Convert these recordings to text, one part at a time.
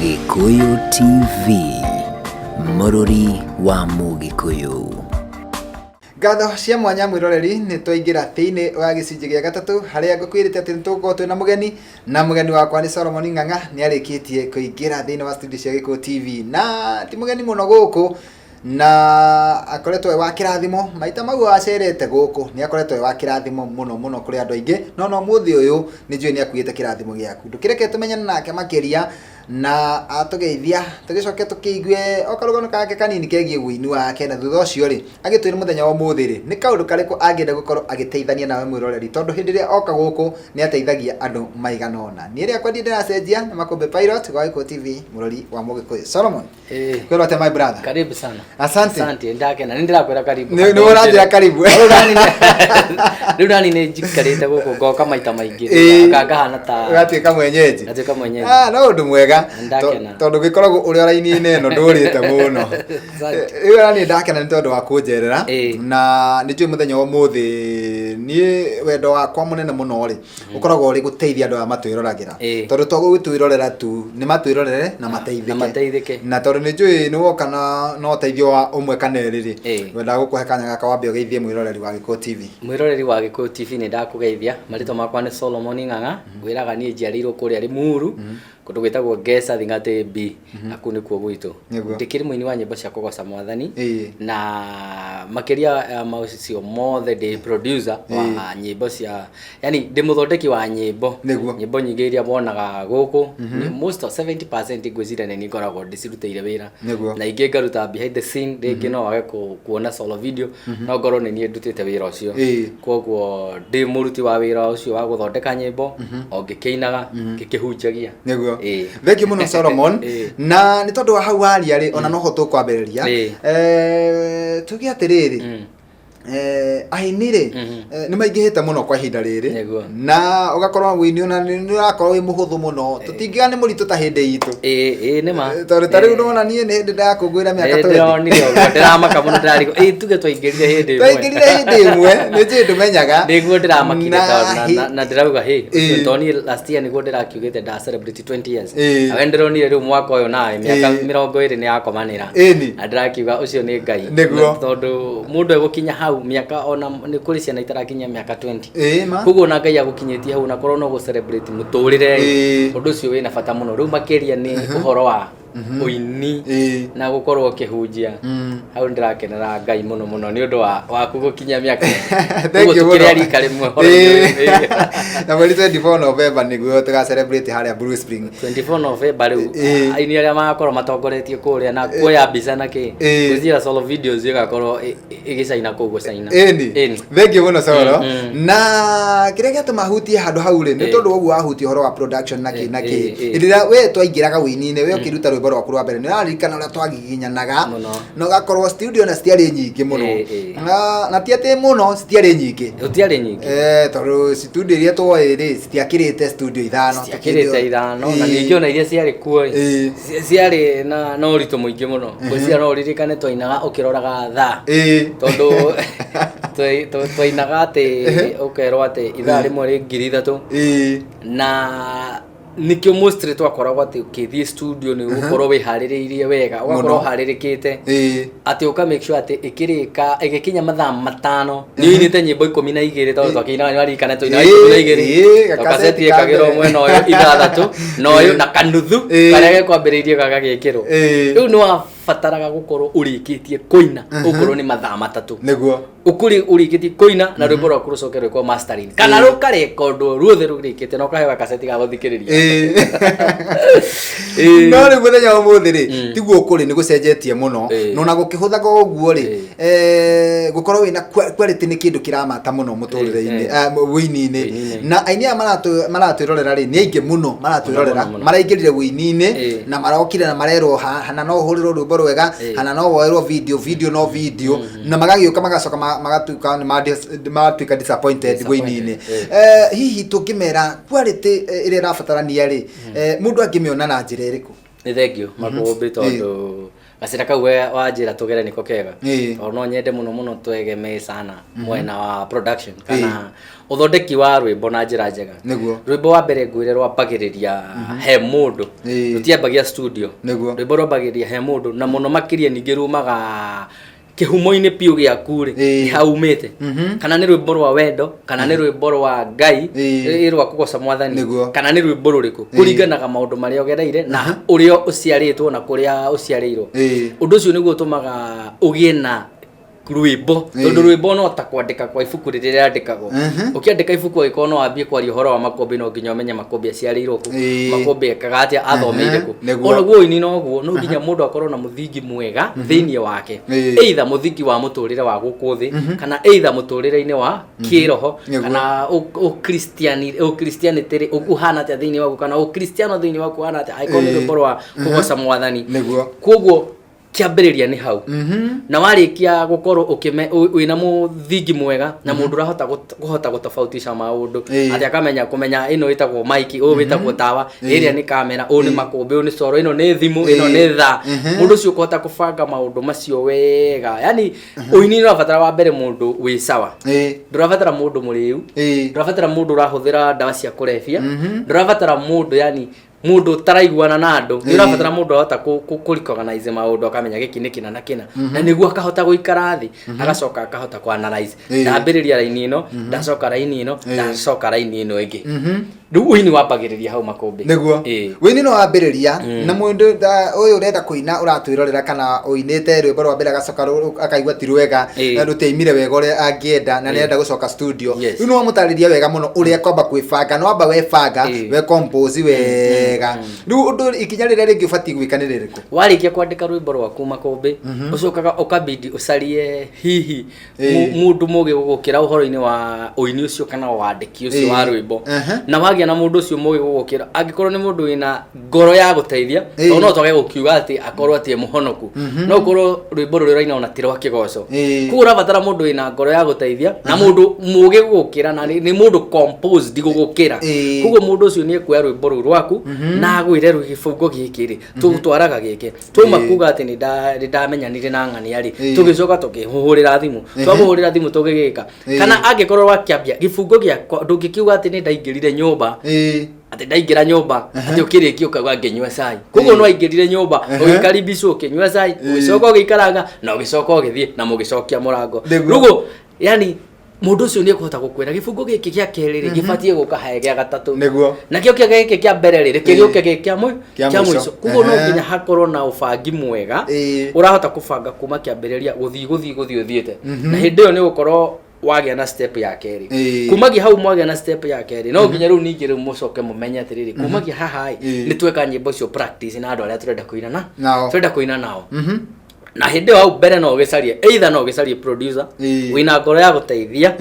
Gĩkũyũ TV, mũrũri wa Mũgĩkũyũ. Ngatho cia mwanya mwĩroreri, nĩ twaingĩra thĩinĩ wa gĩcunjĩ gĩa gatatũ harĩa ngũkwĩrĩte atĩ nĩ tũgũkorwo twĩna mũgeni, na mũgeni wakwa nĩ Solomon Ng'ang'a. Nĩ arĩkĩtie kũingĩra thĩinĩ wa studio cia Gĩkũyũ TV, na ti mũgeni mũno gũkũ, na akoretwo e wa kĩrathimo maita mau acerete gũkũ. Nĩ akoretwo e wa kĩrathimo mũno mũno kũrĩ andũ aingĩ, no ũmũthĩ ũyũ nĩ njũĩ nĩ akuĩte kĩrathimo gĩaku. Ndũkĩreke tũmenyane nake makĩria na atũgeithia, tũgĩcoke tũkĩigue o karũgano kake kanini kegiĩ ũini wake, na thutha ũcio rĩ, agĩtwĩre mũthenya wa ũmũthĩ rĩ, nĩ kaũndũ karĩkũ angĩenda gũkorwo agĩteithania nawe mwĩroreri, tondũ hĩndĩ ĩrĩa oka gũkũ nĩ ateithagia andũ maigana ũna. Niĩ rĩakwa ndiĩ ndĩracenjia nĩ Makũmbĩ Pilot gwa Gĩkũyũ TV, mũrori wa Mũgĩkũyũ. Solomon. Eh. Kwĩrwo atĩa, my brother? Karibu sana. Asante. Asante, ndakena. Nĩ ndĩrakwĩra karibu. Nĩ ũranjĩra karibu. Rĩu nani nĩ njikarĩte gũkũ ngoka maita maingĩ. Ĩĩ. Ngahana ta ũgatuĩka mwenyeji. Ngatuĩka mwenyeji. Ah, no ũndũ mwega. Ndakena. Tondũ gĩkoragwo ũrĩ raini-inĩ ĩno ndũrĩte mũno. Asante. Rĩu ona niĩ ndakena nĩ tondũ wa kũnjerera. Ĩĩ. Na nĩ njũĩ mũthenya wa ũmũthĩ niĩ wendo wakwa mũnene mũno rĩ, ũkoragwo ũrĩ gũteithia andũ aya matwĩroragĩra. Tondũ to gũgĩtwĩrorera tu, nĩ matwĩrorere na mateithĩke. Na mateithĩke. Na tondũ nĩ njũĩ nĩ woka na ũteithio wa ũmwe kana erĩ rĩ, ngwendaga gũkũhe kanya gaka wambe ũgeithie mwĩroreri wa Gĩkũyũ TV. Mwĩroreri wa Gĩkũyũ TV, nĩ ndakũgeithia. Marĩtwa makwa nĩ Solomon Ng'ang'a. Ngwĩraga niĩ njiarĩirwo kũrĩa Limuru, kũndũ gwĩtagwo Ngesa Thing'atĩ B, na kũu nĩkuo gwitũ. Ndĩkĩrĩ mũini wa nyĩmbo cia kũgoca Mwathani, na makĩria ya maũcio mothe ndĩ producer wa nyĩmbo cia, yani ndĩ mũthondeki wa nyĩmbo. Nyĩmbo nyingĩ iria wonaga gũkũ, most of 70% ngwĩciria nĩ niĩ ngoragwo ndĩcirutĩire wĩra. Na ingĩ ngaruta behind the scene, rĩngĩ no wage kuona solo video, no ngorwo nĩ niĩ ndutĩte wĩra ũcio. Koguo ndĩ mũruti wa wĩra ũcio wa gũthondeka nyĩmbo, o ngĩkĩinaga, ngĩkĩhunjagia. Thank you mũno, Solomon. Na nĩ tondũ wa hau waria rĩ, ona noho tũkwambĩrĩria. Tuge atĩrĩrĩ, aini rĩ, nĩ maingĩhĩte mũno kwa ihinda rĩrĩ, na ũgakorwo wĩini ona nĩ ũrakorwo wĩ mũhũthũ mũno, tũtingiuga nĩ mũritũ ta hĩndĩ itũ. Ĩĩ ĩĩ nĩ ma. Tondũ ta rĩu nĩwona niĩ nĩ hĩndĩ ndakũngũĩra mĩaka 20. Ndĩronire ũguo, ndĩramaka mũno, ndĩrarigwo ĩĩ tuge twaingĩrire hĩndĩ ĩmwe. Twaingĩrire hĩndĩ ĩmwe, nĩ njũĩ ndũmenyaga. Nĩguo ndĩramakire, tondũ na ndĩrauga hĩ, tondũ niĩ last year nĩguo ndĩrakiugĩte nda celebrate 20 years. Nawe ndĩronire rĩu mwaka ũyũ nawe mĩaka 20 nĩ yakomanĩra. Na ndĩrakiuga ũcio nĩ Ngai. Tondũ mũndũ egũkinya hau mĩaka, ona nĩ kũrĩ ciana itarakinyia mĩaka 20. Ĩĩ ma. Koguo ona Ngai agũkinyĩtie hau na korwo no gũ celebrate mũtũrĩre, ũndũ ũcio wĩna bata mũno. Rĩu makĩria nĩ ũhoro wa ũini na gũkorwo ũkĩhunjia. Hau nĩndĩrakenera Ngai mũno mũno nĩ ũndũ wa waku gũkinyia mĩaka ĩyo. Thank Ũguo you tũkĩrĩ mũno. a rika rĩmwe ũhoro-inĩ ũyũ. Na mweri 24 November nĩguo tũga celebrate harĩa Blue Spring. 24 November rĩu, aini arĩa magakorwo matongoretie kũrĩa na kuoya mbica na kĩ, gwĩciria solo videos ĩgakorwo ĩgĩcaina kũu gũcaina. Ĩni. Thank you mũno, Solo. Na kĩrĩa gĩatũma hutie handũ hau rĩ, nĩ tondũ ũguo wahutia ũhoro wa production na kĩ na kĩ. Hĩndĩ ĩrĩa we twaingĩraga ũini-inĩ, we ũkĩruta rwĩmbo rwaku rwa mbere, nĩ ũraririkana ũrĩa twagiginyanaga, na ũgakorwo studio na citiarĩ nyingĩ mũno. Na ti atĩ mũno citiarĩ nyingĩ. Gũtiarĩ nyingĩ. Tondũ studio iria twoĩ rĩ, citiakĩrĩte studio 5. Citiakĩrĩte 5, na ningĩ ona iria ciarĩ kuo ĩ, ciarĩ na ũritũ mũingĩ mũno. Ngwĩciria no ũririkane twainaga ũkĩroraga thaa. Tondũ twainaga atĩ ũkerwo atĩ ithaa rĩmwe rĩ 3,000. Na nĩkĩo mostly twakoragwo atĩ ũkĩthiĩ studio nĩ ũgũkorwo wĩharĩrĩirie wega, ũgakorwo ũharĩrĩkĩte atĩ ũka make sure atĩ ĩkĩrĩka ĩgĩkinya mathaa 5 nĩ ũinĩte nyĩmbo 12, tondũ twakĩinaga, nĩ waririkana twainaga 12. Gakaseti gakaseti ĩkagĩrwo ka mbere. mwena ũyũ 6 na ũyũ na kanuthu karĩa gekwambĩrĩirie gagagĩkĩrwo. Rĩu nĩ wabataraga gũkorwo ũrĩkĩtie kũina ũkorwo nĩ mathaa 3, ũkũrĩ ũrĩkĩtie kũina na rwĩmbo rwaku rũcoke rwĩkwo mastering kana rũkarekondwo ruothe rũrĩkĩte na ũkaheo gakaseti ga gũthikĩrĩria. No rĩu mũthenya wa ũmũthĩ rĩ, tiguo kũrĩ, nĩ gũcenjetie mũno. Na ona gũkĩhũthaga ũguo rĩ, gũkorwo wĩna quality nĩ kĩndũ kĩramata mũno mũtũrĩre-inĩ, wũini-inĩ. Wũini-inĩ. Na aini aya maratwĩrorera rĩ, nĩ aingĩ mũno maratwĩrorera. Mũno, mũno. Maraingĩrire wũini-inĩ na marokire na marerwo hana no ũhũrĩrwo rwĩmbo rwega, hana no woerwo video, video no video, na magagĩũka magacoka magatuĩka nĩ matuĩka disappointed wũini-inĩ. Hihi tũngĩmera quality ĩrĩa ĩrabatarania rĩ, mũndũ angĩmĩona na njĩra ĩrĩkũ? Nĩ thengio, Makũmbĩ, tondũ Gacĩra kau we wanjĩra tũgere nĩko kega. Tondũ no nyende mũno mũno twegemee sana mwena wa production kana ũthondeki wa rwĩmbo na njĩra njega. Rwĩmbo wa mbere ngwĩre rwambagĩrĩria he mũndũ. Rũtiambagia studio. Rwĩmbo rwambagĩrĩria he mũndũ na mũno makĩria ningĩ rumaga kĩhumo-inĩ biũ gĩaku rĩ, nĩ haumĩte. Kana nĩ rwĩmbo rwa wendo, kana nĩ rwĩmbo rwa Ngai, rwa kũgoca mwathani, kana nĩ rwĩmbo rũrĩkũ, kũringanaga maũndũ marĩa ũgereire na ũrĩa ũciarĩtwo na kũrĩa ũciarĩirwo. Ũndũ ũcio nĩguo ũtũmaga ũgĩe na rwĩmbo, tondũ rwĩmbo no ta kwandĩka kwa ibuku rĩrĩa rĩandĩkagwo. Ũkĩandĩka ibuku angĩkorwo no wambie kwaria ũhoro wa Makũmbĩ, no nginya ũmenye Makũmbĩ aciarĩirwo kũ, Makũmbĩ ekaga atĩa, athomeire kũ. Onaguo ũini noguo, no nginya mũndũ akorwo na mũthingi mwega thĩinĩ wake, either mũthingi wa mũtũrĩre wa gũkũ thĩ, kana either mũtũrĩre-inĩ wa kĩroho, kana ũkristianity rĩ, ũhana atĩa thĩinĩ waku, kana ũkristiano thĩinĩ waku ũhana atĩa, angĩkorwo nĩ rwĩmbo rwa kũgoca mwathani. Koguo kĩambĩrĩria nĩ hau. Na warĩkia gũkorwo wĩna mũthingi mwega na mũndũ ũrahota kũhota gũtofautisha maũndũ, atĩ akamenya kũmenya ĩno ĩtagwo mic, ũyũ wĩtagwo tawa, ĩrĩa nĩ kamera, ũyũ nĩ makũmbĩ, ũyũ nĩ coro, ĩno nĩ thimũ, ĩno nĩ thaa. Mũndũ ũcio ũkũhota kũbanga maũndũ macio wega. Yani ũini nĩ ũrabatara wa mbere mũndũ wĩ sawa. Ndũrabatara mũndũ mũrĩu, ndũrabatara mũndũ ũrahũthĩra ndawa cia kũrebia, ndũrabatara mũndũ yani mũndũ ũtaraiguana na andũ. Nĩ ũrabatara mũndũ ũrahota kũ recognize maũndũ, akamenya gĩkĩ nĩ kĩna na kĩna, na nĩguo akahota gũikara thĩ, agacoka akahota kũ analyze. Ndambĩrĩria raini ĩno, ndacoka raini ĩno, ndacoka raini ĩno ĩngĩ. Rĩu ũini wambagĩrĩria hau makũmbĩ. Nĩguo. Ũini no wambĩrĩria na mũndũ ũyũ ũrenda kũina ũratwĩrorera kana ũinĩte rwĩmbo rwa mbere agacoka akaigua ti rwega, na rũtiaimire wega ũrĩa angĩenda na nĩarenda gũcoka studio. Rĩu no wamũtarĩria wega mũno ũrĩa kwamba kwĩbanga, no wamba webanga, we compose wega. Rĩu ũndũ ikinya rĩrĩa rĩngĩ ũbatiĩ gwĩka nĩ rĩrĩkũ? Warĩkia kwandĩka rwĩmbo rwaku makũmbĩ, ũcokaga ũkabidi ũcarie hihi Mũndũ mũgĩ gũgũkĩra ũhoro-inĩ wa ũini ũcio kana wandĩki ũcio wa rwĩmbo. Na wagĩa na mũndũ ũcio mũgĩ gũgũkĩra, angĩkorwo nĩ mũndũ wĩna ngoro ya gũteithia, tondũ no twage gũkiuga atĩ akorwo atĩ e mũhonoku, no ũkorwo rwĩmbo rũrĩa ũraina ona ti rwa kĩgoco. Koguo ũrabatara mũndũ wĩna ngoro ya gũteithia na mũndũ mũgĩ gũgũkĩra, na nĩ mũndũ composed gũgũkĩra. Koguo mũndũ ũcio nĩ ekuoya rwĩmbo rũu rwaku na agwĩre gĩbungo gĩkĩ rĩ, tũgũtwaraga gĩkĩ. Twauma kuga atĩ nĩ ndamenyanire na ng'ania rĩ, tũgĩcoka tũkĩhũrĩra thimũ, twamũhũrĩra thimũ tũgĩgĩka. Kana angĩkorwo wakĩambia gĩbungo gĩakwa, ndũngĩkiuga atĩ nĩ ndaingĩrire nyũmba, atĩ ndaingĩra nyũmba atĩ ũkĩrĩkia ũkauga ngĩnyua cai. Koguo no aingĩrire nyũmba, ũgĩkaribicwo ũkĩnyua cai, ũgĩcoka ũgĩikaranga na ũgĩcoka ũgĩthiĩ na mũgĩcokia mũrango. Rĩu yani mũndũ ũcio nĩ ekũhota gũkwĩra gĩbungo gĩkĩ gĩa kerĩ rĩ gĩbatiĩ gũka hae gĩa gatatũ. Nakĩo kĩa gĩkĩ kĩa mbere rĩ reke gĩũke gĩ kĩa Kĩa kĩa mũico. Koguo no nginya hakorwo na ũbangi mwega, ũrahota kũbanga kuma kĩambĩrĩria gũthiĩ gũthiĩ gũthiĩ ũthiĩte, na hĩndĩ ĩyo nĩ ũgũkorwo wagĩa na step ya kerĩ. Kumagia hau mwagĩa na step ya kerĩ, no nginya rĩu ningĩ rĩu mũcoke mũmenye atĩrĩrĩ, kumagia haha ĩ, nĩ tweka nyĩmbo icio practice na andũ arĩa tũrenda kũina na Nao. tũrenda kũina nao. Na hĩndĩ ĩyo hau mbere no ũgĩcarie, either no ũgĩcarie producer wĩna ngoro ya gũteithia,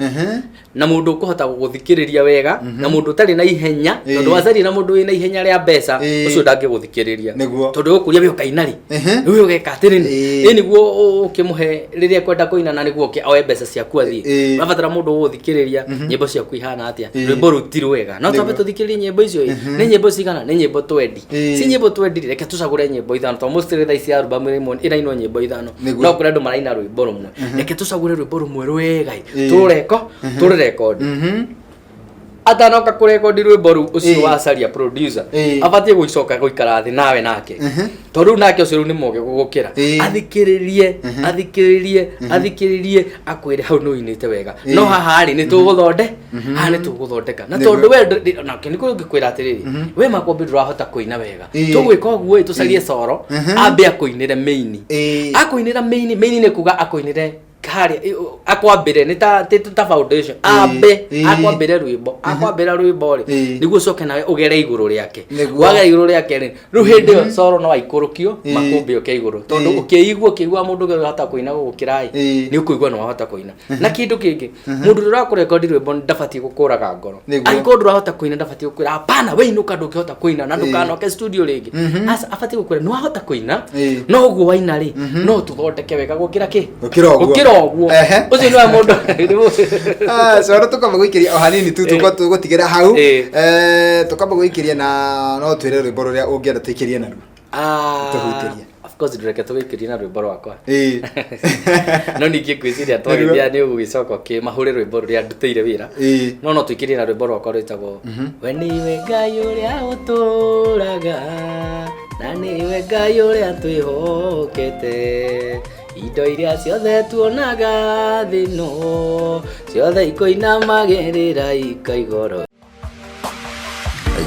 na mũndũ ũkũhota gũgũthikĩrĩria wega, na mũndũ ũtarĩ na ihenya, tondũ wacaria na mũndũ wĩna ihenya rĩa mbeca, ũcio ndangĩgũthikĩrĩria. Tondũ ũkũria we ũkaina rĩ, we ũgeka atĩrĩ, ĩ nĩguo ũkĩmũhe rĩrĩa ekwenda kũina, na nĩguo oke oe mbeca ciaku athiĩ. Ũrabatara mũndũ ũgũthikĩrĩria nyĩmbo ciaku ihana atĩa, rwĩmbo rũu ti rwega, no twambe tũthikĩrĩrie nyĩmbo icio ĩ, nĩ nyĩmbo cigana, nĩ nyĩmbo twendi, si nyĩmbo twendi rĩ, reke tũcagũre nyĩmbo ithano, tondũ mostly thaa ici album ĩrainwo nyĩmbo ithano, no kũrĩ andũ maraina rwĩmbo rũmwe, reke tũcagũre rwĩmbo rũmwe rwega ĩ, tũrũrekondi. Atanoka kũrekondi rwĩmbo rũu ũcio wacaria producer, abatiĩ gũcoka gũikara thĩ nawe nake, tondũ rĩu nake ũcio rĩu nĩ mũgĩ gũgũkĩra, athikĩrĩrie, athikĩrĩrie, athikĩrĩrie, akwĩre hau nĩ ũinĩte wega, no haha rĩ nĩ tũgũthonde, haha nĩ tũgũthondeka. Na tondũ we nake nĩkũo ngĩkwĩra atĩrĩrĩ, we Makũmbĩ ndũrahota kũina wega, tũgwĩka ũguo ĩ, tũcarie coro ambe akũinĩre main. Akũinĩra main, main nĩ kuga akũinĩre harĩa, akwambĩre nĩ ta ti ta foundation, ambe akwambĩre rwĩmbo, akwambĩra rwĩmbo rĩ, nĩguo ũcoke nawe ũgere igũrũ rĩake. Wagera igũrũ rĩake rĩ, rĩu hĩndĩ ĩyo coro no aikũrũkio, makũmbĩ oke igũrũ, tondũ ũkĩigua ũkĩigua mũndũ ũngĩ ũrahota kũina gũgũkĩra ĩ, nĩ ũkũigua nĩ wahota kũina. Na kĩndũ kĩngĩ, mũndũ ũrĩa ũrakũrekondi rwĩmbo ndabatiĩ gũkũraga ngoro. Angĩkorwo ndũrahota kũina, ndabatiĩ gũkwĩra hapana, we inũka ndũngĩhota kũina na ndũkanoke studio rĩngĩ. Aca, abatiĩ gũkwĩra nĩ wahota kũina, no ũguo waina rĩ, no tũthondeke wega gũkĩra kĩ? Gũkĩra ũguo. Gũkĩra ũguo. Ũcio nĩwe mũndũ. Coro tũkamba gũikĩria o hanini tu, tũgũtigĩra hau. Tũkamba gũikĩria na no twĩre rwĩmbo rũrĩa ũngĩenda tũikĩrie naruo. Tũhutĩrie. Of course ndũreke tũgĩikĩrie na rwĩmbo rwakwa. No ningĩ ngwĩciria twagĩthia nĩ ũgũgĩcoka ũkĩmahũre rwĩmbo rũrĩa ndutĩire wĩra. No no tũikĩrie na rwĩmbo rwakwa rwĩtagwo We nĩwe Ngai ũrĩa ũtũraga na nĩwe Ngai ũrĩa twĩhokete, indo iria ciothe tuonaga thĩ ĩno ciothe ikũinamagĩrĩra ikaigoro.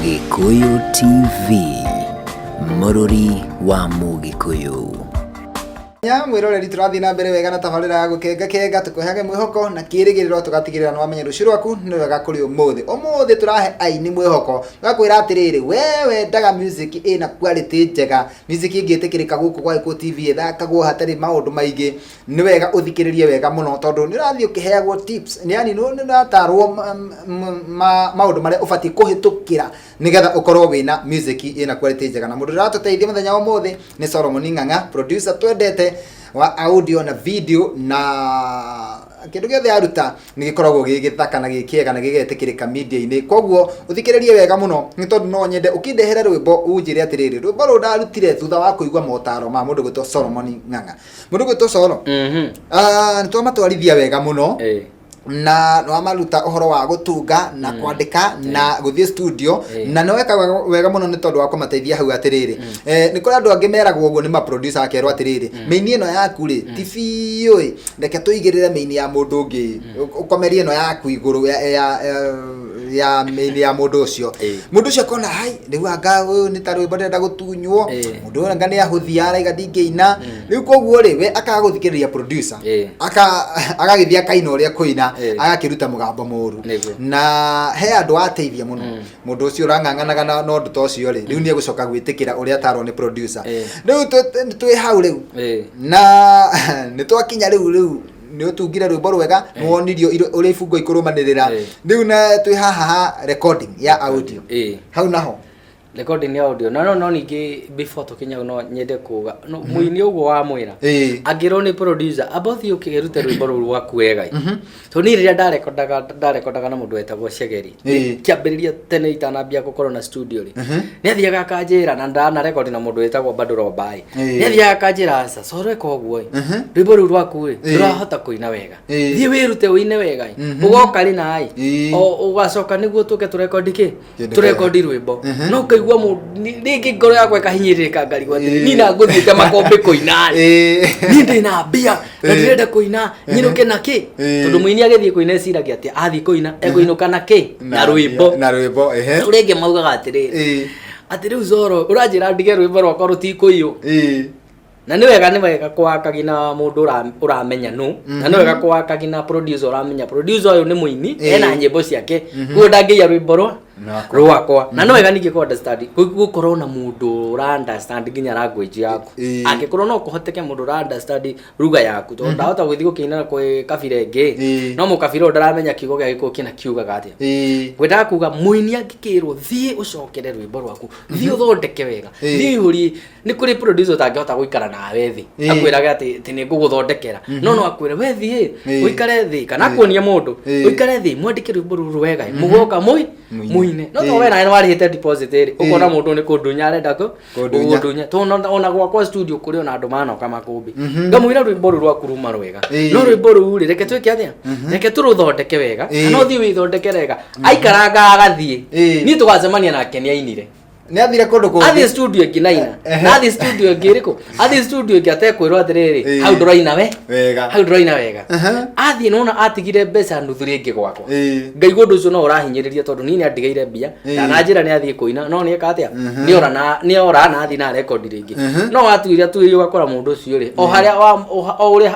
Gĩkũyũ TV, mũrũri wa Mũgĩkũyũ. Nya mwĩroreri, tũrathiĩ na mbere wega na tabarĩra ya gũkenga kenga, tũkũheage mwĩhoko na kĩrĩgĩrĩro, tũgatigĩrĩra nĩ wamenya rũciũ rwaku nĩ rwega kũrĩ ũmũthĩ. Ũmũthĩ tũrahe aini mwĩhoko, tũgakwĩra atĩrĩrĩ, we wendaga music ĩna quality njega, music ĩngĩtĩkĩrĩka gũkũ gwa Gĩkũyũ TV, ĩthakagwo hatarĩ maũndũ maingĩ. Nĩ wega ũthikĩrĩrie wega mũno, tondũ nĩ ũrathiĩ ũkĩheagwo tips, yani nĩ ũratarwo maũndũ marĩa ũbatiĩ kũhĩtũkĩra nĩgetha ũkorwo wĩna music ĩna quality njega. Na mũndũ ũratũteithia mũthenya wa ũmũthĩ nĩ Solomon Ng'ang'a, producer twendete wa audio na video, na kĩndũ gĩothe aruta nĩ gĩkoragwo gĩ gĩthaka na gĩ kĩega na gĩgetĩkĩrĩka media-inĩ. Koguo ũthikĩrĩrie wega mũno, nĩ tondũ no nyende ũkĩndehere rwĩmbo unjĩre atĩrĩrĩ, rwĩmbo rũrũ ndarutire thutha wa kũigua motaro ma mũndũ gwĩtwo Solomon Ng'ang'a. Mũndũ gwĩtwo Solo, nĩ twamatwarithia wega mũno na nĩwamaruta ũhoro wa gũtunga na kwandĩka na gũthiĩ studio, na nĩ weka wega mũno nĩ tondũ wa kũmateithia hau atĩrĩrĩ, nĩ kũrĩ andũ angĩ meragwo ũguo nĩ ma-producer, akerwo atĩrĩrĩ, mĩini ĩno yaku rĩ ti biũ ĩ, reke tũigĩrĩre mĩini ya mũndũ ũngĩ, ũkomerie ĩno yaku igũrũ ya mĩini ya mũndũ ũcio. Mũndũ ũcio akona, hai, rĩu anga ũyũ nĩ ta rwĩmbo ndĩrenda gũtunywo, mũndũ ũyũ anga nĩ ahũthia araiga ndingĩina rĩu. Koguo rĩ, we akaga gũthikĩrĩria producer, agagĩthiĩ akaina ũrĩa kũina, agakĩruta mũgambo mũru. Na he andũ ateithia mũno. Mũndũ ũcio ũrang'ang'anaga na ũndũ ta ũcio rĩ, rĩu nĩ egũcoka gwĩtĩkĩra ũrĩa atarwo nĩ producer. Rĩu twĩ hau rĩu na nĩ twakinya rĩu nĩ ũtungire rwĩmbo rwega, nĩ wonirio ũrĩa ibungo ikũrũmanĩrĩra. Rĩu na twĩ haha ha recording ya audio, hau naho. Recording ya audio no ningĩ before tũkinya hau, no nyende kuga no mũini ũguo wa mwĩra angĩrwo nĩ producer, amba ũthiĩ ũkĩrute rwĩmbo rũu rwaku wega. Tondũ niĩ rĩrĩa ndarekondaga na mũndũ wetagwo Cegeri kĩambĩrĩria tene itanambia gũkorwo na studio rĩ, nĩ athiaga akanjĩra, na ndanarekondi na mũndũ wĩtagwo bado Rombai, nĩ athiaga akanjĩra, "Aca Coro, ĩka ũguo ĩ, rwĩmbo rũu rwaku ĩ ndũrahota kũina wega, thiĩ wĩrute ũine wega ĩ, ũgoka rĩ na ĩ o ũgacoka nĩguo tũke tũrekondi kĩ Kĩndũ tũrekondi rwĩmbo." No ũkaigua rĩngĩ ngoro yakwa ĩkahinyĩrĩrĩka, ngarigwo atĩrĩ, niĩ na ngũthiĩte makombe kũina rĩ, niĩ ndĩna mbia na ndĩrenda kũina nyinũke na kĩ? Tondũ mũini agĩthiĩ kũina eciragia atĩ athiĩ kũina ekũinũka na kĩ? Na rwĩmbo. Na rwĩmbo, ehe. Rĩu rĩngĩ maugaga atĩrĩrĩ, atĩ rĩu Zoro ũranjĩra ndige rwĩmbo rwakwa rũtikũiywo. Na nĩ wega kũwakagi na mũndũ ũramenya nũ, na nĩ wega kũwakagi na producer ũramenya producer ũyũ nĩ mũini, ena nyĩmbo ciake, koguo ndangĩiya rwĩmbo rwa Rwakwa. Rwakwa. Na nĩ wega ningĩ kũ understand, gũkorwo na mũndũ ũra understand nginya language yaku, angĩkorwo no kũhoteke mũndũ ũra understand lugha yaku, tondũ ndahota gũthiĩ gũkĩina kwĩ kabira ĩngĩ, no mũkabira ũyũ ndaramenya kiugo gĩa Gĩkũyũ kĩna kiugaga atĩa. Ngwendaga kuga mũini angĩkĩrwo, thiĩ ũcokere rwĩmbo rwaku, thiĩ ũthondeke wega, thiĩ ũihũrie. Nĩ kũrĩ producer ũtangĩhota gũikara nawe thĩ akwĩrage atĩ nĩ ngũgũthondekera, no akwĩre we thiĩ ũikare thĩ kana akuonie mũndũ, ũikare thĩ mwandĩke rwĩmbo rũrũ wega, mũgoka mũi Mũine. Mũine. No to we nawe nĩ warĩhĩte deposit rĩ, ũkona mũndũ nĩ kũndunya arenda Kũndunya. kũndunya. Tondũ ona gwakwa studio kũrĩ ona andũ manoka makũmbĩ, ngamwĩra rwĩmbo rũu rwaku ruma rwega, no rwĩmbo rũu rĩ, reke twĩke atĩa, reke tũrũthondeke wega, kana ũthiĩ wĩthondeke wega. Aikaranga agathiĩ, niĩ tũgacemania nake nĩ ainire. Nĩ athire kũndũ kũngĩ. Athiĩ studio ĩngĩ naina. Na athiĩ studio ĩngĩ ĩrĩkũ, athiĩ studio ĩngĩ atekwĩrwo atĩrĩrĩ, hau ndũraina we wega. Hau ndũraina wega. Athiĩ nona atigire mbeca nuthu rĩngĩ gwakwa. Ngaigua ũndũ ũcio no ũrahinyĩrĩria, tondũ niĩ nĩ andigĩire mbia, ndananjĩra nĩ athiĩ kũina, no nĩ eka atĩa, nĩ ora na athiĩ na rekondi rĩngĩ. No watuĩria tuĩria, ũgakora mũndũ ũcio rĩ, o harĩa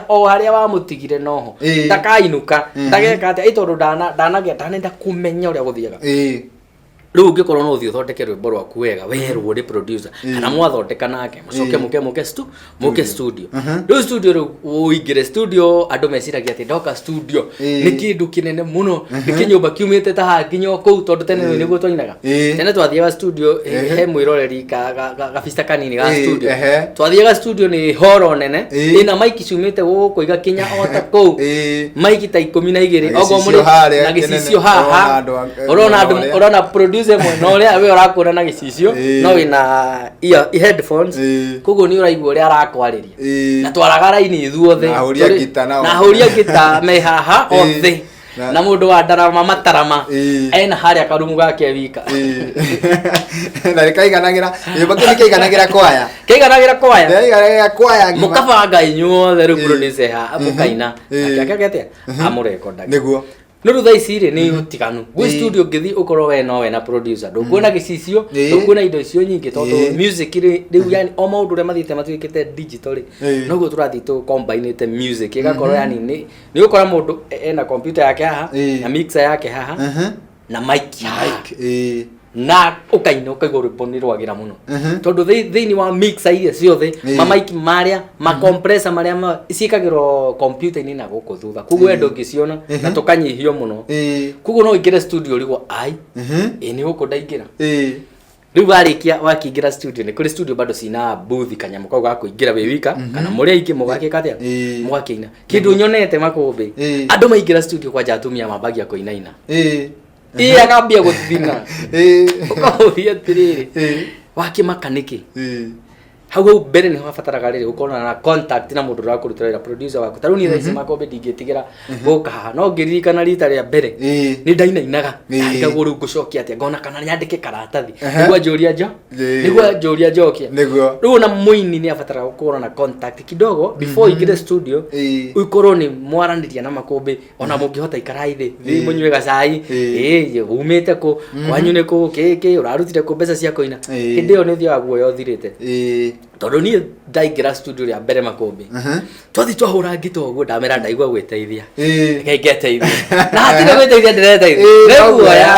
o harĩa wamũtigire noho, ndakainũka, ndageka atĩa, ĩ tondũ ndanagĩa ndanenda kũmenya ũrĩa gũthiaga. Rĩu ũngĩkorwo no ũthiĩ ũthondeke rwĩmbo rwaku wega, werwo nĩ producer kana mwathondeka nake, mũcoke mũke studio. Rĩu studio, rĩu ũingĩre studio, andũ meciragia atĩ ndoka studio nĩ kĩndũ kĩnene mũno, nĩ kĩnyũmba kiumĩte ta haha nginya o kũu, tondũ tene nĩguo twainaga. Tene twathiaga studio, he mwĩroreri gabica kanini ga studio. Twathiaga studio nĩ horo nene ĩna maiki ciumĩte gũkũ igakinya o ta kũu, maiki ta 12 Na okorwo gĩcicio harĩa na kĩnene, gĩcicio ũrona haha, andũ ũrona andũ ũrĩa. Ũrona producer. Producer mwena ũrĩa we ũrakuona na gĩcicio, no wĩna headphones, koguo nĩ ũraigua ũrĩa arakwarĩria. Na twaraga raini ithuothe. Na ahũri a ngita nao. Na ahũri a ngita me haha othe. Na mũndũ wa ndarama matarama ena harĩa karumu gake wika. Na nĩkaiganagĩra, kĩnyũmba kĩu nĩkĩaiganagĩra kwaya. Kĩiganagĩra kwaya. Kĩaiganagĩra kwaya ng'ima. Mũkabanga inyuothe rĩu, producer ha mũkaina, nake akeke atĩa? Amũrekondaga. No rĩu thaa ici rĩ, nĩ ũtiganu gwĩ studio ũngĩthiĩ ũkorwo we nowe na producer, ndũkuona gĩcicio, ndũkuona indo icio nyingĩ, tondũ music rĩ rĩu, yani o maũndũ ũrĩa mathiĩte matuĩkĩte digital rĩ, noguo tũrathiĩ tũ combinĩte music ĩgakorwo, yani nĩ ũgũkora mũndũ ena computer yake haha, na mixer yake haha, na mic haha, Mic, na ũkaina ũkaigua rwĩmbo nĩ rwagĩra mũno, tondũ thĩinĩ wa mixer iria ciothe, mamaiki marĩa, macompressor marĩa ciĩkagĩrwo computer-inĩ na gũkũ thutha, koguo we ndũngĩciona na tũkanyihio mũno. Koguo no ũingĩre studio ũrigwo, ai, ĩ nĩ gũkũ ndaingĩra? Rĩu warĩkia wakĩingĩra studio, nĩ kũrĩ studio bado cina booth, kanyamũ kau ga kũingĩra wĩ wika kana mũrĩ aingĩ, mũgakĩka atĩa? Mũgakĩina. Kĩndũ nyonete makũmbĩ, andũ maingĩra studio, kwanja atumia mambagia kũinaina, ĩ akambia gũthina, ũkamũria atĩrĩrĩ, wakĩmaka nĩkĩ? Hau hau mbere nĩho habataraga rĩrĩ gũkorwo na contact na mũndũ ũrakũrutĩra wĩra, producer waku. Ta rĩu niĩ thaa ici makũmbĩ ndingĩtigĩra gũka haha, no ngĩririkana rita rĩa mbere nĩ ndainainaga. Ndarigagwo rĩu ngũcokia atĩa, ngona kana nyandĩke karatathi nĩguo anjũria njo nĩguo anjũria njokie. Rĩu ona mũini nĩ abataraga gũkorwo na contact kidogo before ingĩre studio, ũkorwo nĩ mwaranĩria na makũmbĩ, ona mũngĩhota ikarai thĩ, thiĩ mũnyue gacai, ĩ umĩte kũ, kwanyu nĩ kũ, kĩ kĩ ũrarutire kũ mbeca cia kũina. Hĩndĩ ĩyo nĩ ũthiaga guoya ũthirĩte, tondũ niĩ ndaingĩra studio rĩa mbere makũmbĩ, twathi twahũra ngita ũguo, ndamera ndaigua gwĩteithia, reke ngeteithia, na hatirĩ gwĩteithia ndĩreteithia, nĩ no guoya.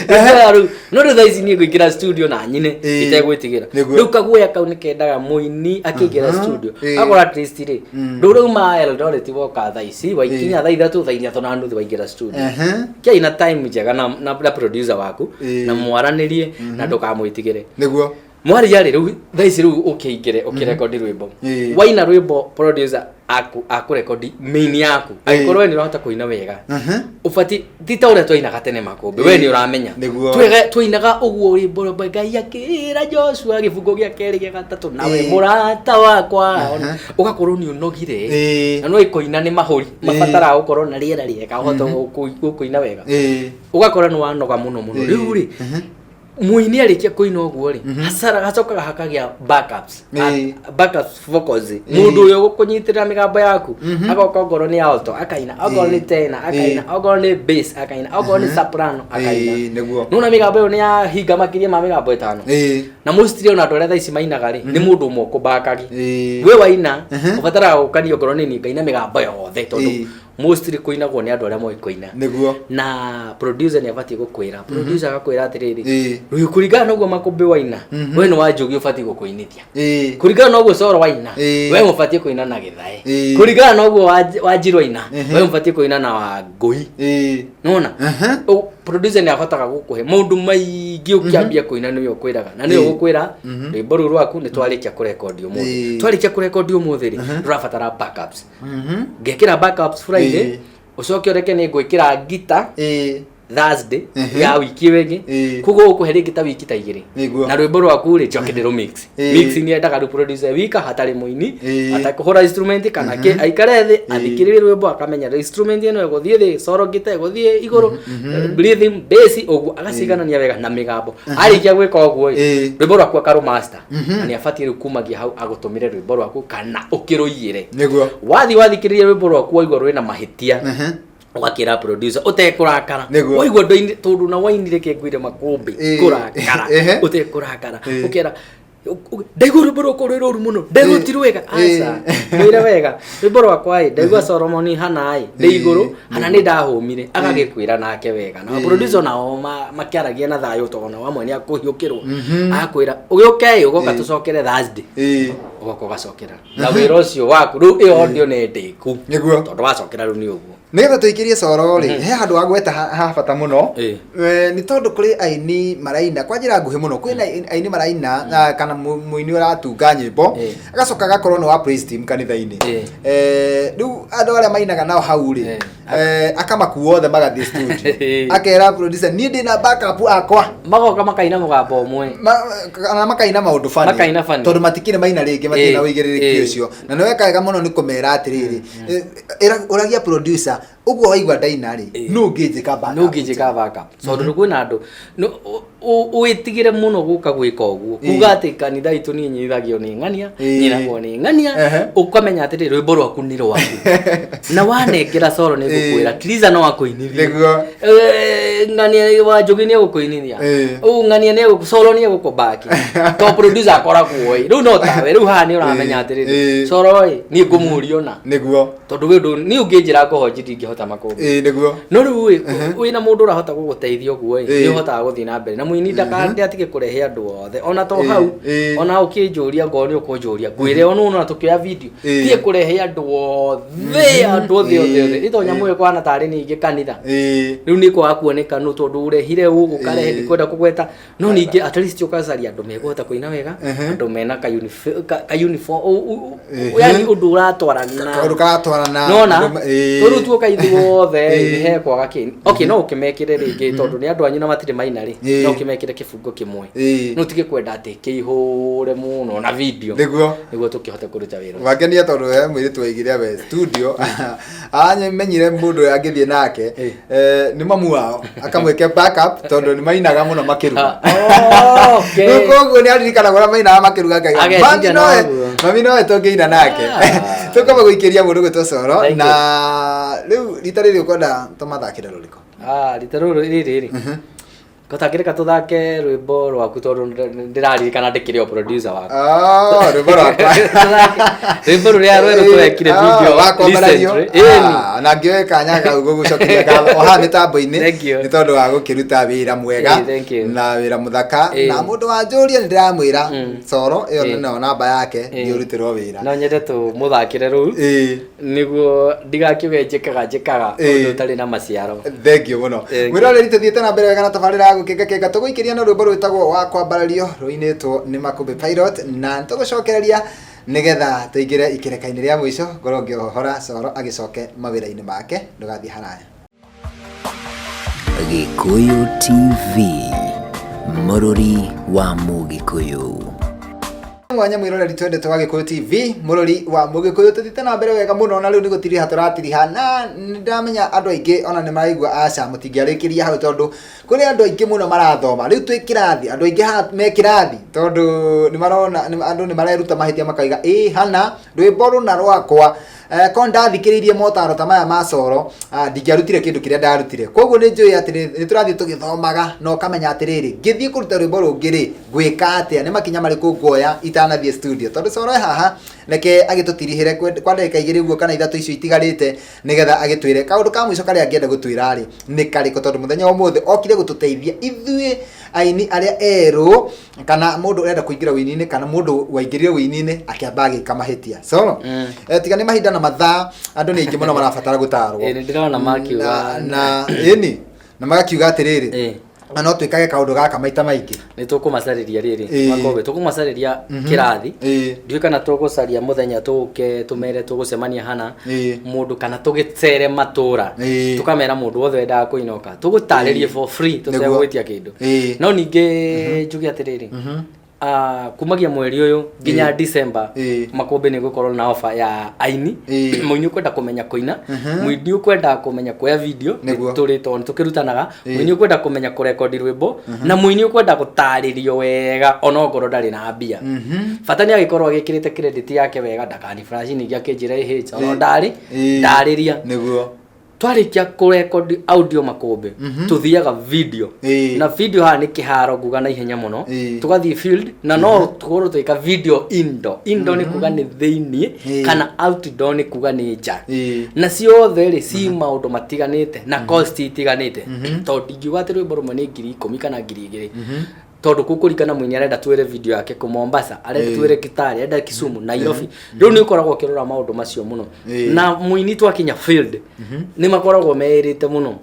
Nĩ guoya rĩu. No rĩu thaa ici niĩ ngũingĩra studio na nyine itegwĩtigĩra. Rĩu kaguoya kau nĩ kendaga mũini akĩingĩra studio akora at least rĩ, ndũrauma Eldoret woka thaa ici, waikinya thaa 3, thaa 3:30 waingĩra studio, kĩai na time njega na producer waku, na mwaranĩrie na ndũkamwĩtigĩre. Mwaria rĩ, rĩu thaa ici rĩu ũkĩingĩre ũkĩrekondi rwĩmbo, waina rwĩmbo, producer aku akũrekondi main yaku, angĩkorwo we nĩ ũrahota kũina wega, ũbati ti ta ũrĩa twainaga tene makũmbĩ, we nĩ ũramenya. Twainaga ũguo rwĩmbo rwa Ngai akĩra Joshua, gĩbungo gĩa kerĩ, gĩa gatatũ, nawe mũrata wakwa, ũgakorwo nĩ ũnogire, na no ĩkũina nĩ mahũri mabataraga gũkorwo na rĩera rĩega ũhote gũkũina wega, ũgakora nĩ wanoga mũno mũno. Rĩu rĩ, mũini arĩkia kũina ũguo rĩ, hasara hacokaga hakagĩa backups. Backups vocals, mũndũ ũrĩa ũgũkũnyitĩrĩra mĩgambo yaku, agoka ongorwo nĩ alto akaina, okorwo nĩ tenor akaina, okorwo nĩ bass akaina, okorwo nĩ soprano akaina. Nona mĩgambo ĩyo nĩ yahinga makĩria ma mĩgambo 5. Na mostly ona andũ arĩa thaa ici mainaga rĩ, nĩ mũndũ ũmwe ũkũbakagi. We waina, ũbataraga gũkania, okorwo nĩ niĩ ngaina mĩgambo yothe, tondũ mostly kũinagwo nĩ andũ arĩa moĩ kũina. Na producer nĩ abatiĩ gũkwĩra, producer agakwĩra atĩrĩrĩ, rĩu kũringana na ũguo makũmbĩ waina, we nĩ wa Njũgĩ ũbatiĩ gũkũinithia, kũringana na ũguo Coro waina, we mũbatiĩ kũina na Gĩthae, kũringana na ũguo Wanjirũ waina, we mũbatiĩ kũina na Wangũi. Nona producer nĩ ahotaga gũkũhe maũndũ maingĩ ũkĩambia kũina, nĩwe ũkwĩraga na nĩwe ũgũkwĩra rwĩmbo rũu rwaku nĩ twarĩkia kũrekondi ũmũthĩ, twarĩkia kũrekondi ũmũthĩ rĩ, tũrabatara backups, ngekĩra backups Friday, ũcoke ũreke nĩ ngwĩkĩra ngita Thursday ya wiki ĩyo ĩngĩ. Koguo ũkũhe rĩngĩ ta wiki ta 2, na rwĩmbo rwaku rĩ, njoke ndĩrũ mix. Mix nĩ endaga rĩu producer wika hatarĩ mũini, atakũhũra instrument kana kĩ, aikare thĩ athikĩrĩrie rwĩmbo, akamenya instrument ĩno ĩgũthiĩ thĩ, solo guitar ĩgũthiĩ igũrũ, rhythm, bass, ũguo agaciganania wega na mĩgambo. Arĩkia gwĩka ũguo rĩ, rwĩmbo rwaku akarũ master, na nĩ abatiĩ rĩu kumagia hau agũtũmĩre rwĩmbo rwaku kana ũkĩrũiyĩre. Wathi wathikĩrĩria rwĩmbo rwaku, waigua rwĩna mahĩtia, ũgakĩra producer ũtekũrakara. Waigua ndoini tondũ na wainire kĩngwire makũmbĩ, kũrakara, ũtekũrakara, ũkera ndaigua rwĩmbo rwakwa rwĩ rũru mũno, ndaigua ti rwega. Aca, mwĩre wega, rwĩmbo rwakwa ĩ ndaigua Solomon hana ĩ ndĩ igũrũ hana nĩ ndahũmire, agagĩkwĩra nake wega. Na producer nao makĩaragia na thayũ, tondũ nao amwe nĩ akũhiũkĩrwo, agakwĩra ũgĩũke ĩ, ũgoka tũcokere Thursday, ũgoka ũgacokera na wĩra ũcio waku. Rĩu ĩyo audio nĩ ndĩku, tondũ wacokera rĩu nĩ ũguo. Nĩgetha tũikĩrie coro rĩ, he handũ wagweta ha bata mũno. Nĩ tondũ kũrĩ aini maraina kwa njĩra nguhĩ mũno, kwĩna aini maraina kana mũini ũratunga nyĩmbo, agacoka agakorwo nĩ wa praise team kanitha-inĩ. Rĩu andũ arĩa mainaga nao hau rĩ, akamakua othe magathiĩ studio, akera producer, "Niĩ ndĩna backup akwa." Magoka makaina mũgambo ũmwe. Kana makaina maũndũ funny. Makaina funny. Tondũ matikĩrĩ maina rĩngĩ, matirĩ na ũigĩrĩrĩki ũcio. Na nĩ weka wega mũno nĩ kũmera atĩrĩrĩ, ũragia producer ũguo waigua ndaina rĩ, nũ ũngĩnjĩka backup? Nũ ũngĩnjĩka backup? Tondũ kwĩna andũ wĩtigĩre mũno gũka gwĩka ũguo, kuga atĩ kanitha itũ niĩ nyithagio nĩ ng'ania, nyinagwo nĩ ng'ania. Ũkamenya atĩrĩ, rwĩmbo rwaku nĩ rwaku, na wanengera coro nĩ ngũkwĩra Triza no akũinithie. Ng'ania wa Njũgĩ nĩ egũkũinithia. Ũũ ng'ania nĩ egũkũ, coro nĩ egũkũbaki to producer akoragwo ĩ rĩu no tawe rĩu haha nĩ ũramenya atĩrĩrĩ, coro ĩ niĩ ngũmũria ona tondũ wĩ ũndũ niĩ ũngĩnjĩra ngũhonji ndingĩhota makũmbĩ. ĩ nĩguo No rĩu ĩ wĩna mũndũ ũrahota gũgũteithia ũguo ĩ, nĩ ũhotaga gũthiĩ na mbere na mũini ndakatige kũrehe andũ othe ona to hau. Ona ũkĩnjũria, ngorwo nĩ ũkũnjũria, ngwĩre ona ona tũkĩoya video, tige kũrehe andũ othe, andũ othe othe othe, ito nyamũ ĩyo kũhana tarĩ ningĩ kanitha. Rĩu nĩ kwaga kuoneka nũ tondũ ũrehire ũ ũkarehe, ndikwenda kũgweta, no ningĩ at least ũkacaria andũ mekũhota kũina wega, andũ mena ka uniform, yani ũndũ ũratwarana. Kaũndũ karatwarana. Nona rĩu tuoka ithuothe nĩ hekwaga kĩ, okay, no ũkĩmekĩre rĩngĩ tondũ nĩ andũ anyu na matirĩ maina rĩ, no ũkĩmekĩre kĩbungo kĩmwe, no ũtige kwenda atĩ kĩihũre mũno na video, nĩguo tũkĩhote kũruta wĩra ũcio. Wangenia tondũ he mũirĩtu waigire we studio amenyire mũndũ ũrĩa angĩthiĩ nake, nĩ mamu wao, akamwĩke backup tondũ nĩ mainaga mũno makĩruga. Ah, okay. Rĩu koguo nĩ aririkanaga ũrĩa mainaga makĩruga, akauga, Agetinda "Mami nowe, naguo. mami nowe tũngĩina nake." Tũkamba gũikĩria mũndũ gwĩtwo Coro. Thank Na rĩu rita rĩrĩ ũkwenda tũmathakĩre rũrĩkũ? Ah, rita rũrũ rĩrĩ rĩ tũtangĩreka tũthake rwĩmbo rwaku tondũ ndĩraririkana ndĩkĩrĩ o producer waku. Ah, rwĩmbo rwakwa. Tũthake rwĩmbo rũrĩa rwerũ twekire video Wakwambarario. recently. Ĩni. Na ngĩoe kanya kau gũgũcokeria ngatho o haha mĩtambo-inĩ Thank you. nĩ tondũ wa gũkĩruta wĩra mwega Thank you. na wĩra mũthaka. Na mũndũ wanjũria nĩ ndĩramwĩra Coro ĩyo nĩyo namba yake, thiĩ ũrutĩrwo wĩra. No nyende tũmũthakĩre rũu nĩguo ndigakiuge njĩkaga njĩkaga ũndũ ũtarĩ na maciaro. Thank you mũno. Thank you. Mwĩroreri, tũthiĩte na mbere wega na tabarĩra ya Gũkĩnga Kĩnga. Tũgũikĩria na rwĩmbo rwĩtagwo "Wa Kwambarario", rũinĩtwo nĩ Makũmbĩ Pilot, na nĩtũgũcokereria nĩgetha tũingĩre ikĩreka-inĩ rĩa mũico, ngorwo ngĩohora Coro agĩcoke mawĩra-inĩ make. Ndũgathiĩ haraya. Gĩkũyũ TV, mũrũri wa Mũgĩkũyũ. Mwanya mwĩroreri twendete wa Gĩkũyũ TV, mũrori wa Mũgĩkũyũ, tũthiĩte na mbere wega mũno, na rĩu nĩ gũtiriha tũratiriha, na nĩ ndamenya andũ aingĩ ona nĩ maraigua aca mũtingĩarĩkĩria hau, tondũ kũrĩ andũ aingĩ mũno marathoma rĩu twĩ kĩrathi, andũ aingĩ haha me kĩrathi, tondũ nĩ marona andũ nĩ mareruta mahĩtia, makaiga ĩ hana rwĩmbo rũna rwakwa, ko ndathikĩrĩirie motaro ta maya ma Coro, ndingĩarutire kĩndũ kĩrĩa ndarutire. Koguo nĩ njũĩ atĩ nĩ tũrathiĩ tũgĩthomaga na ũkamenya atĩrĩrĩ, ngĩthiĩ kũruta rwĩmbo rũngĩ rĩ, ngwĩka atĩa, nĩ makinya marĩkũ nguoya itanathiĩ studio. Tondũ Coro e haha, reke agĩtũtirihĩre kwa ndagĩka 2 ũguo kana 3 icio itigarĩte, nĩgetha agĩtwĩre kaũndũ ka mũico karĩa angĩenda gũtwĩra rĩ nĩ karĩkũ, tondũ mũthenya wa ũmũthĩ okire gũtũteithia ithuĩ aini arĩa erũ, kana mũndũ ũrenda kũingĩra ũini-inĩ, kana mũndũ waingĩrire ũini-inĩ akĩamba agĩka mahĩtia. So tiga nĩ mahinda na mathaa, andũ nĩ aingĩ mũno marabatara gũtarwo. Nĩ ndĩrona makiuga. Na ĩni na magakiuga atĩrĩrĩ, na no twĩkage kaũndũ gaka maita maingĩ. Nĩ tũkũmacarĩria rĩrĩ, makobe tũkũmacarĩria kĩrathi. Ndiũĩ kana tũgũcaria mũthenya tũke tũmere tũgũcemania hana mũndũ, kana tũgĩcere matũra, tũkamera mũndũ wothe wendaga kũinoka tũgũtarĩrie for free, tũtegũgwĩtia kĩndũ. No ningĩ njuge atĩrĩrĩ, kumagia mweri ũyũ nginya December, Makũmbĩ nĩ gũkorwo na offer ya aini. Mũini ũkwenda kũmenya kũina, mũini ũkwenda kũmenya kuoya video, tũrĩ tondũ nĩ tũkĩrutanaga, mũini ũkwenda kũmenya kũrekondi rwĩmbo, na mũini ũkwenda gũtarĩrio wega onokorwo ndarĩ na mbia, bata nĩ agĩkorwo agĩkĩrĩte credit yake wega, ndakani flash ningĩ akĩnjĩra ĩhĩ ono ndarĩ ndarĩria. Twarĩkia kũrekondi audio Makũmbĩ, tũthiaga video. Na video haha nĩ kĩharo nguga na ihenya mũno. Tũgathiĩ field, na no tũkorwo twĩka video indoor. Indoor nĩ kuga nĩ thĩiniĩ, kana outdoor nĩ kuga nĩ nja. Na ciothe rĩ ci maũndũ matiganĩte na cost itiganĩte, tondũ ndingiuga atĩ rwĩmbo rũmwe nĩ 10,000 kana 2,000. Tondũ kũkũringana mũini arenda twĩre video yake kũ Mombasa, arenda twĩre Kitale, arenda Kisumu, Nairobi. Rĩu nĩ ũkoragwo ũkĩrora maũndũ macio mũno. Na mũini twakinya field nĩ makoragwo meĩrĩte mũno,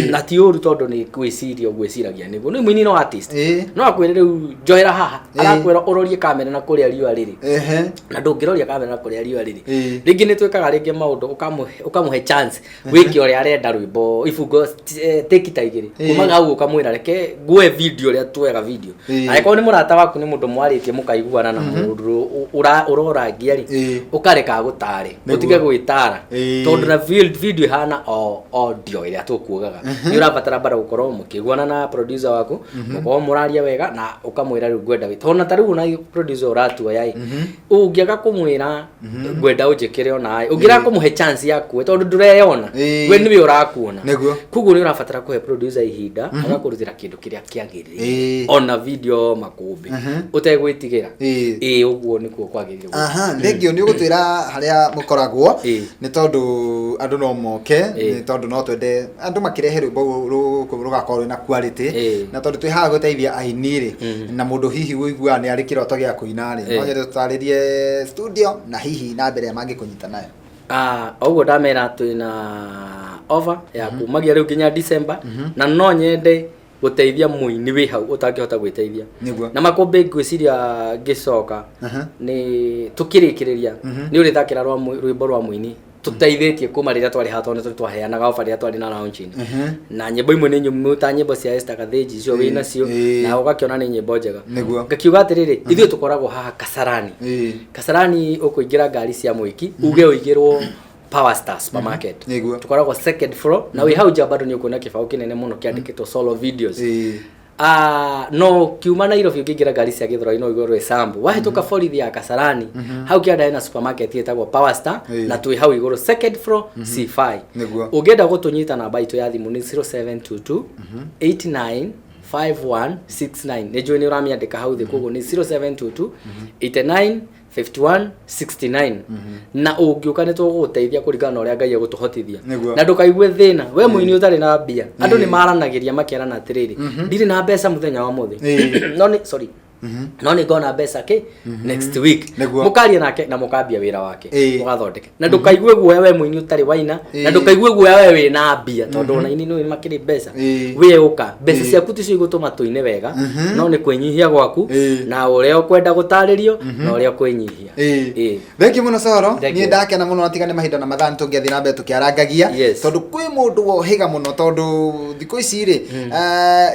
na ti ũru tondũ nĩ gwĩciria ũgwĩciragia nĩguo nĩ mũini no artist. No akwĩre rĩu njohera haha, arakwĩra ũrorie kamera na kũrĩa riũa rĩrĩ, na ndũngĩroria kamera na kũrĩa riũa rĩrĩ. Rĩngĩ nĩ twĩkaga rĩngĩ maũndũ ũkamũhe chance wĩke ũrĩa arenda, rwĩmbo ibungo take ta igĩrĩ. Kumaga hau ũkamwĩra reke nguoe video ũrĩa tuoyaga video. Angĩkorwo nĩ mũrata waku, nĩ mũndũ mwarĩtie mũkaiguana na mũndũ ũrorangia rĩ, ũkareka agũtare. Ũtige gwĩtara, tondũ na video ĩhana o audio ĩrĩa tũkuogaga, nĩ ũrabatara bado gũkorwo mũkĩiguana na producer waku, mũkorwo mũraria wega na ũkamwĩra rĩu ngwenda tondũ na ta rĩu ona producer ũratuoya ĩ, ũngĩaga kũmwĩra ngwenda ũnjĩkĩre ona ĩ, ũngĩraga kũmũhe chance ya kuwe tondũ ndũreyona, we nĩwe ũrakuona. Koguo nĩ ũrabatara kũhe producer ihinda agakũrutĩra kĩndũ kĩrĩa kĩagĩrĩire, ona video makũmbĩ ũtegwĩtigĩra. Ĩĩ, ũguo nĩkuo kwagĩrĩire gwĩka. Aha, thengio nĩ ũgũtwĩra harĩa mũkoragwo, nĩ tondũ andũ no moke, nĩ tondũ no twende andũ makĩrehe rwĩmbo rũkũ rũgakorwo rwĩna quality, na tondũ twĩ haha gũteithia aini rĩ, na mũndũ hihi ũiguaga nĩ arĩ kĩroto gĩa kũina rĩ, no nyende tũtarĩrie studio na hihi namba ĩrĩa mangĩkũnyita nayo. Ah, ũguo ndamera twĩna offer ya kumagia rĩu nginya December, na no nyende gũteithia mũini wĩ hau ũtangĩhota gwĩteithia. Na makũmbĩ ngwĩciria ngĩcoka nĩ tũkĩrĩkĩrĩria nĩ ũrĩthakĩra rwĩmbo rwa mũini tũteithĩtie kuma rĩrĩa twarĩ haha, tondũ nĩ twaheanaga offer rĩrĩa twarĩ na launching, na nyĩmbo imwe nĩ nyũmũ ta nyĩmbo cia Esther Gathĩnji icio wĩ nacio, na ũgakĩona nĩ nyĩmbo njega. Ngakiuga atĩrĩrĩ, ithuĩ tũkoragwo haha Kasarani. Kasarani ũkũingĩra ngari cia mwĩki uge ũigĩrwo Power Star Supermarket. Tũkoragwo second floor, na wĩ hau nja bado nĩ ũkuona kĩbaũ kĩnene mũno kĩandĩkĩtwo solo videos. Ah, no kiuma Nairobi ũngĩingĩra ngari cia Gĩthũrai no ũigwe Roysambu, wahĩtũka borithi ya Kasarani hau kĩanda hena supermarket ĩtagwo Power Star, na twĩ hau igũrũ second floor C5. Ũngĩenda gũtũnyita, namba itũ ya thimũ nĩ 0722 89 5169. Nĩ njũĩ nĩ ũramĩandĩka hau thĩ, koguo nĩ 0722 89 51 69, na ũngĩũka nĩ tũgũgũteithia kũringana na ũrĩa Ngai egũtũhotithia. Na ndũkaigue thĩna we mũini ũtarĩ na mbia. Andũ nĩ maranagĩria makerana atĩrĩrĩ, ndirĩ na mbeca mũthenya wa mũthĩ, no nĩ sorry, no nĩ ngona mbeca kĩ next week. Mũkaria nake na mũkambia wĩra wake, mũgathondeka, na ndũkaigue guoya we mũini ũtarĩ waina, na ndũkaigue guoya we wĩna mbia, tondũ ona ini nĩ makĩrĩ mbeca. We ũka, mbeca ciaku ticio igũtũma tũine wega, no nĩ kwĩnyihia gwaku na ũrĩa ũkwenda gũtarĩrio na ũrĩa ũkwĩnyihia. Thengiũ mũno Soro. Thank niĩ you. Ndakena mũno na tiga nĩ mahinda na mathaa nĩ tũngĩathiĩ na mbere tũkĩarangagia, tondũ kwĩ mũndũ wohĩga mũno, tondũ thikũ ici rĩ,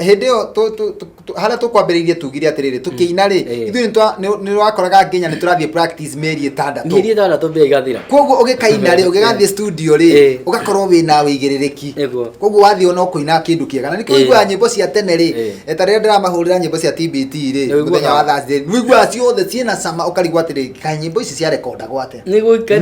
hĩndĩ ĩyo harĩa tũkwambĩrĩirie tugire atĩrĩrĩ, tũkĩina rĩ, ithuĩ nĩ wakoraga nginya nĩ tũrathiĩ practice mĩeri 6. Mĩeri 6 mbia igathira. Koguo ũgĩkaina rĩ, ũgĩgathiĩ studio rĩ, ũgakorwo wĩna wĩigĩrĩrĩki. Koguo wathiĩ ona ũkũina kĩndũ kĩega, na nĩkĩo ũiguaga nyĩmbo cia tene rĩ, ta rĩrĩa ndĩramahũrĩra nyĩmbo cia TBT rĩ, Nĩ ũiguaga. Mũthenya wa Thursday nĩ ũiguaga ciothe ciĩna cama, ũkarigwo atĩrĩ, kaĩ nyĩmbo ici ciarekondagwo atĩa? Nĩ gwĩka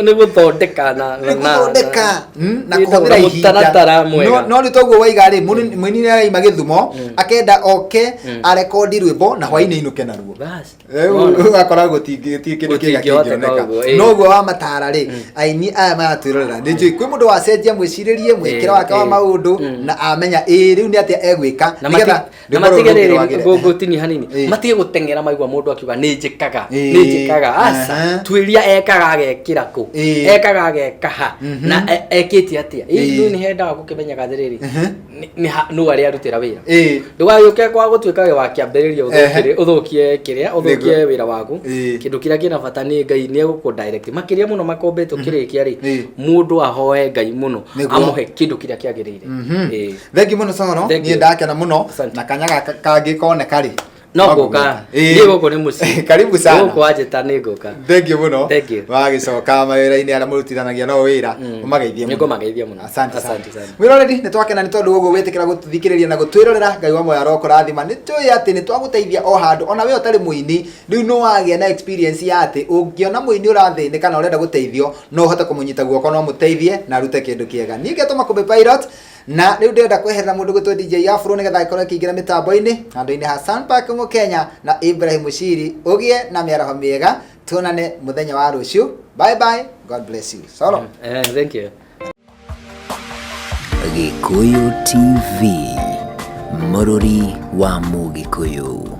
nĩ gũthondeka na nĩ gũthondeka na wĩtagwo kũhũthĩra na ihinda. mũtaratara mwega. No nĩ toguo waiga rĩ, mũini nĩ araima Gĩthumo, akenda oke arekondi rwĩmbo na hwainĩ inũke naruo. Bas. Rĩu Wona. ũgakora gũtingĩ kĩndũ kĩega Gũtingĩhoteka kĩngĩoneka. ũguo, ĩĩ. No ũguo wa matara rĩ, aini aya maratwĩrorera, nĩ njũĩ kwĩ mũndũ wacenjia mwĩcirĩrie, mwĩkĩre wake wa maũndũ, na amenya ĩĩ rĩu nĩ atĩa egwĩka na nĩgetha na rwĩmbo rũrũ matige rũngĩ rĩrĩ rwagĩre. Ngũtinia hanini. Matige gũteng'era maigua mũndũ akiuga nĩ njĩkaga, nĩ njĩkaga, aca. Tuĩria ekaga agekĩra kũ, ekaga ageka ha, na ekĩte atĩa. Ĩĩ, nĩ hendaga gũkĩmenyaga atĩrĩrĩ, nũ arĩa arutĩra wĩra. Ndũgagĩũke kwa gũtuĩka we wa kĩambĩrĩria ũthũkie kĩrĩa ũthũkie wĩra waku. Kĩndũ kĩrĩa kĩna bata nĩ Ngai nĩ egũkũ direct makĩria mũno. Makombe tũkĩrĩkia rĩ, mũndũ ahoe Ngai mũno amũhe kĩndũ kĩrĩa kĩagĩrĩire. Thengiũ mũno Soro. Thank niĩ you. Ndakena mũno. Asante. Na kanya gaka kangĩ koneka rĩ, no ngũka. Niĩ gũkũ nĩ mũciĩ. Karibu sana. Gũkũ wanjĩta nĩ ngũka. Thengiũ mũno. Thank you. Wagĩcoka mawĩra-inĩ arĩa mũrutithanagia no wĩra, ũmageithie mũno. Nĩngũmageithia mũno. Asante sana. Asante sana. Mwĩroreri, nĩ twakena nĩ tondũ ũguo wĩtĩkĩra gũtũthikĩrĩria na gũtwĩrorera. Ngai wa moyo arokũrathima. Nĩ tũĩ atĩ nĩ twagũteithia o handũ, ona we ũtarĩ mũini rĩu nĩ wagĩa na experience ya atĩ ũngĩona mũini ũrathĩnĩka na ũrenda gũteithio, no ũhote kũmũnyita guoko no mũteithie na arute kĩndũ kĩega. Niĩ ngetwo Makũmbĩ Pilot, na rĩu ndĩrenda kweherera mũndũ gwĩtwo DJ Afro nĩgetha agĩkorwo akĩingĩra mĩtambo-inĩ handũ-inĩ ha Sunpark Mũkenya na Ibrahim Mushiri. Ũgĩe na mĩaraho mĩega, tuonane mũthenya wa rũciũ. Bye bye, God bless you. Solo. Thank you. Gĩkũyũ TV. Mũrũri wa Mũgĩkũyũ.